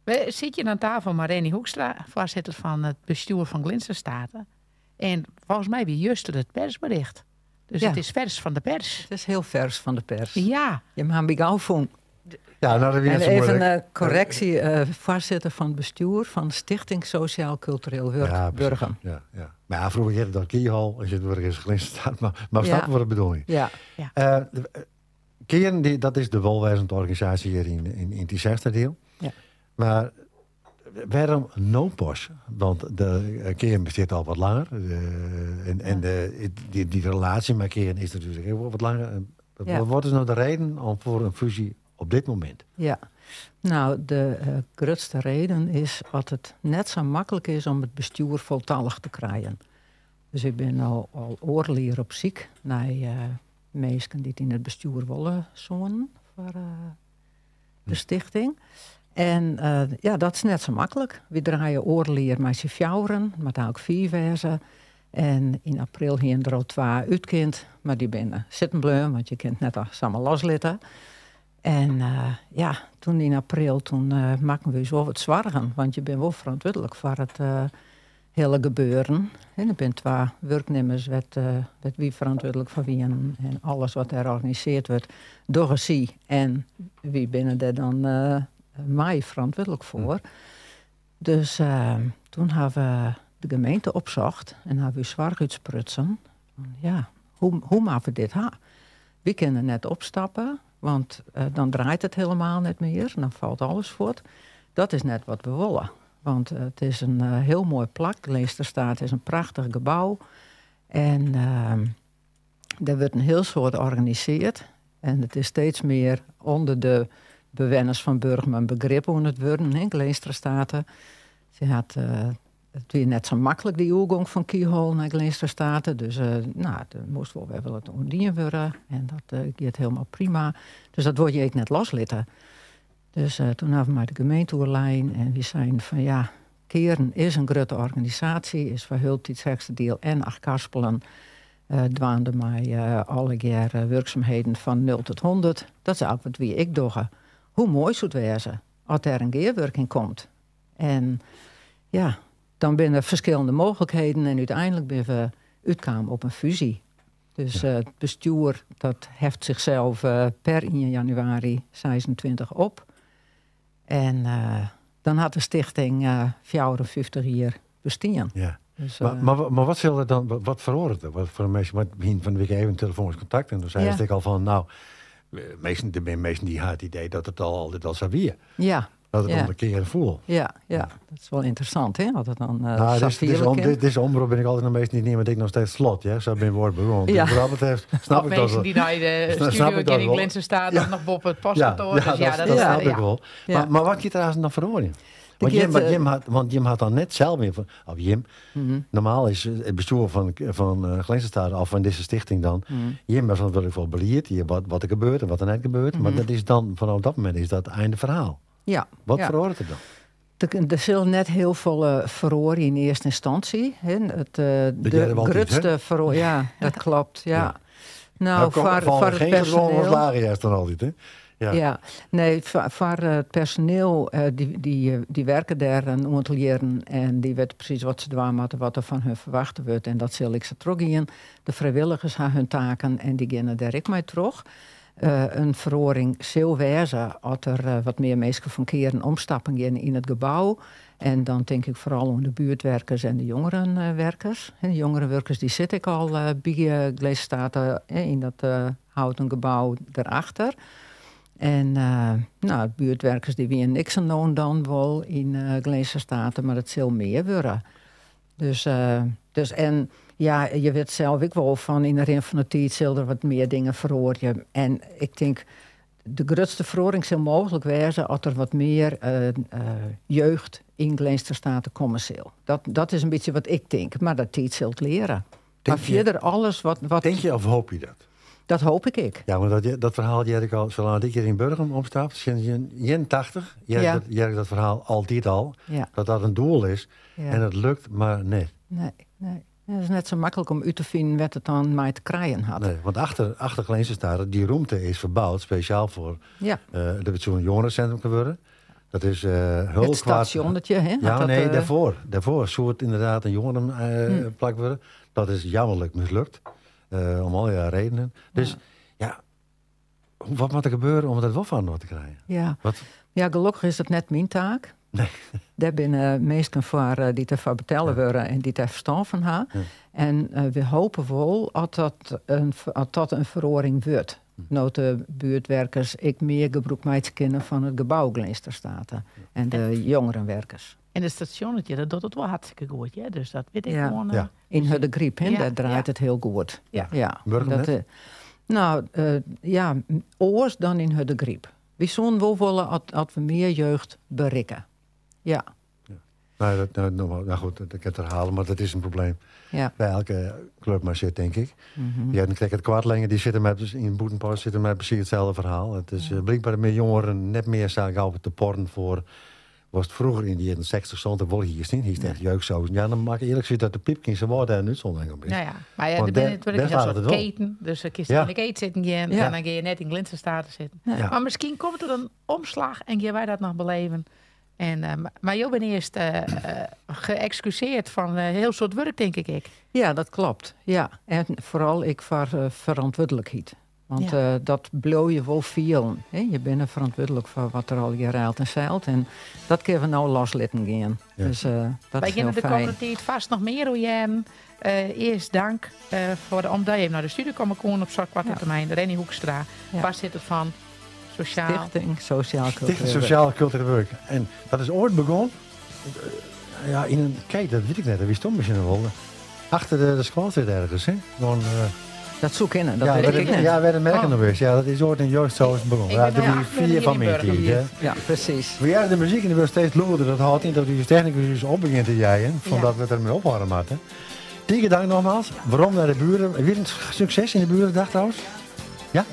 We sitte oan tafel mei Renny Hoekstra, foarsitter fan it bestjoer fan Glinster State. En folgens my wie juster it persbericht. Dus it is fers fan de pers. It is hiel fers fan de pers. Ja. Jim ha my gau fûn. Ja, nou, dat wie En net sa even muoilik. in korreksje, foarsitter fan it bestjoer fan Stichting Sociaal Cultureel Wurk Ja, presys. Burgum. Ja. Mar ja, froeger hearde dat Kiehool, as je it wurk is Glinster State, mar we Ja. snappe wat ik bedoel. Ja. Ja. Kearen, dat is de wolwêzensorganisaasje hjir yn Tytsjerksteradiel. Ja. Mar wêrom no pas? Want de Kearen bestiet al wat langer. En dy relaasje mei Kearen is natuerlik ek wol wat langer. Ja. Wat is no de reden om foar in fúzje op dit momint? Ja, nou, de grutste reden is dat it net sa maklik is om it bestjoer foltallich te krijen. Dus ik bin no al oardel jier op syk nei minsken dy't yn it bestjoer wolle soenen foar de stichting. En ja, dat is net sa maklik. Wy draaie oardel jier mei syn fjouweren, moat eigentlik fiif wêze. En yn april hiene der al twa útkind, mar dy binne sitten bleaun, want je kinne it net samar loslitte. En ja, toen yn april, toen makken we ús wol wat soargen, want je binne wol ferantwurdlik foar it hiele gebeuren. En der binne twa wurknimmers wêr't wy ferantwurdlik foar wienen. En alles wat dêr organisearre wurdt, dogge sy. En wy binne dêr dan mei ferantwurdlik foar. Dus toen ha we de gemeente opsocht en ha we ús soarch útsprutsen. Ja, hoe moatte we dit ha? Wy kinne net opstappe, want dan draait it hielendal net mear. Dan falt alles fuort. Dat is net wat we wolle. Want it is in hiel moai plak. Glinster State is in prachtich gebou. En dêr wurdt in hiel soad organisearre. En it is steeds mear ûnder de bewenners fan Burgum in begrip oan it wurden, hè, Glinster State. It wie net sa maklik, dy oergong fan Kiehool nei Glinster State. Dus der moast wol wer wat oan dien wurde. En dat giet hielendal prima. Dus dat wol je ek net loslitte. Dus toen ha we mei de gemeente oerlein en wy seinen fan ja, Kearen is in grutte organisaasje, is foar hiel Tytsjerksteradiel en Achtkarspelen dwaande mei allegear wurksumheden fan 0 tot 100. Dat is eigentlik wat wy ek dogge. Hoe moai soe it wêze as dêr in gearwurking komt? En ja, dan binne der ferskillende mooglikheden en úteinlik binne we útkaam op in fúzje. Dus it bestjoer dat heft zichzelf per 1 januari 26 op. En dan hat de stichting 54 jier bestean. Ja. Dus, Maar wat sil der dan, wat feroaret der? Wat foar minsken, want we hiene fan de wike even telefoanysk kontakt en doe sei ik al fan, nou, minsken, der binne minsken dy ha it idee dat it al altyd al sa wie. Ja. Dat it Ja. om de kear foel. Ja, dat is wol ynteressant, hè? Dat it dan Nou, sa fiele kin. Dizze omrop bin ik altyd noch minsken dy't neame ik noch steeds slot, ja? Sa bin ik begûn. Dus wat dat betreft snap Of ik dat minsken wel. dy't nei de Snap studio ik dat yn wol. Glinster staat, dan noch boppe it postkantoar. Dus ja, dat Dat is, snap ik ja. wol. Maar wat giet der aanst noch feroarjen? De Want giet, Jim hat dan net sels mear fan, of Jim, normaal is it bestjoer fan Glinster State of fan dizze stichting dan, Jim is ferantwurdlik foar belied, hier wat der gebeurt en wat der net gebeurt. Mar dat is dan, fanôf dat momint is dat einde ferhaal. Wat feroaret der dan? Der sil net hiel folle feroarje yn earste ynstânsje. Hè. Dat De hearre we altyd, hè? grutste ja, dat klopt, ja. Nou, Nou, kom, val foar it geen gedwongen personeel ontslagen juist dan altyd, hè? Ja. Ja, nee, foar it personeel, dy werke dêr in oantal jierren en dy witte presys wat se dwaan moatte, wat der fan hun ferwachte wurdt en dat sil ek sa trochgean. De frijwilligers ha hun taken en dy geane dêr ek mei troch. In feroaring sil wêze as der wat mear minsken fan Kearen omstappen geane yn it gebou. En dan tink ik foaral oan de buertwerkers en de jongerenwerkers. De jongerenwerkers dy sitte ek al by Glinster State, yn dat houten gebou derachter. En de buertwerkers dy wienen ek sa no en dan wol yn Glinster State, mar dat sil mear wurde. Dus en ja, je wit sels ek wol fan yn de rin fan de tiid sil der wat mear dingen feroarje. En ik tink, de grutste feroaring sil mooglik wêze as der wat mear jeugd yn Glinster State komme sil. Dat is in bytsje wat ik tink, mar dat tiid sil it leare. Tink Mar je fierder alles wat Tink je of hoop je dat? Dat hoop ik ek. Ja, want dat ferhaal hear ik al, salang't ik hjir yn Burgum omstap, sinds jierren 80, hear ik dat ferhaal altyd al, dat dat in doel is en dat lukt mar net. Nee, nee. Ja, it is net sa maklik om út te finen wêr't it dan mei te krijen hat. Nee, want achter Glinster State, dy romte is ferboud, spesjaal foar, dat it soe in jongerencentrum wurde. Dat is heel Het stationnetje, hè? Ja, dat, nee, daarvoor. Daarvoor zou het inderdaad een jongerenplak worden. Dat is jammerlijk mislukt. Om allerlei redenen. Dus ja, wat moet er gebeuren om dat wel van te krijgen? Ja. Wat? Ja, gelukkig is dat net mijn taak. Nee. Daar binnen meesten voor die te vertellen worden en die te verstand van haar. Ja. En we hopen wel dat dat een verhoring wordt. Nou de buurtwerkers ik meer gebruik maken kunnen van het gebouw Glinsterstaten. En de jongerenwerkers. En het stationnetje, dat doet het wel hartstikke goed, hè? Dus dat weet ik gewoon. Ja. In Hudde Griep, hè, daar draait het heel goed. Ja. Ja. Dat, nou, ja, oors dan in Hudde Griep. We zouden wel willen dat we meer jeugd bereiken. Ja. Ja. Nou, dat, nou goed, dat kan het herhalen, maar dat is een probleem. Ja. Bij elke club maar zit, denk ik. Mm-hmm. Ja, dan krijg ik het kwartlingen, die zitten met, in Boetenpost zitten met precies hetzelfde verhaal. Het is blijkbaar meer jongeren net meer zaken te porren voor. Was het vroeger in de jaren 60 stond er wel hier is niet. Hier is echt jeugdzoos. Ja, dan mag ik eerlijk zeggen dat de piepkins ze worden en nu zonder op is. Nou ja, maar ja, er ben natuurlijk een soort keten. Dus dan kies je in de keten zitten gaan, en dan ga je net in Glinsterstaten zitten. Ja. Maar misschien komt er een omslag en gaan wij dat nog beleven. En, maar jou bent eerst geëxcuseerd van heel soort werk, denk ik. Ja, dat klopt. Ja. En vooral ik voor verantwoordelijkheid. Want dat blow je wel veel. Hè? Je bent verantwoordelijk voor wat er al geruild en zeilt. En dat kunnen we nou loslitten gaan. Ja. Dus dat wij is heel de komende tijd vast nog meer hoe je eerst dank voor de, omdat je naar de studie komen kon op zo'n korte termijn. Renny Hoekstra, voorzitter van Sociaal. Stichting Sociaal Cultureel Sociaal Cultureel Werk. En dat is ooit begonnen. Ja, in een kijk, dat weet ik net. Dat wist Tom misschien wel. Achter de squad zit ergens, hè? Gewoon, dat zoek in, dat weet ik net. Ja, wij de merken nog eens. Ja, dat is ooit in jeugdzoos begonnen. Ja, de vier van mijn tijd. Ja. Ja, precies. We jaren de muziek en die wordt steeds loerder. Dat houdt in dat die technicus dus op begint te jagen. Van dat we het ermee ophouden moeten. Dikke dank nogmaals. Waarom naar de buren? Weer een succes in de burendag trouwens? Ja?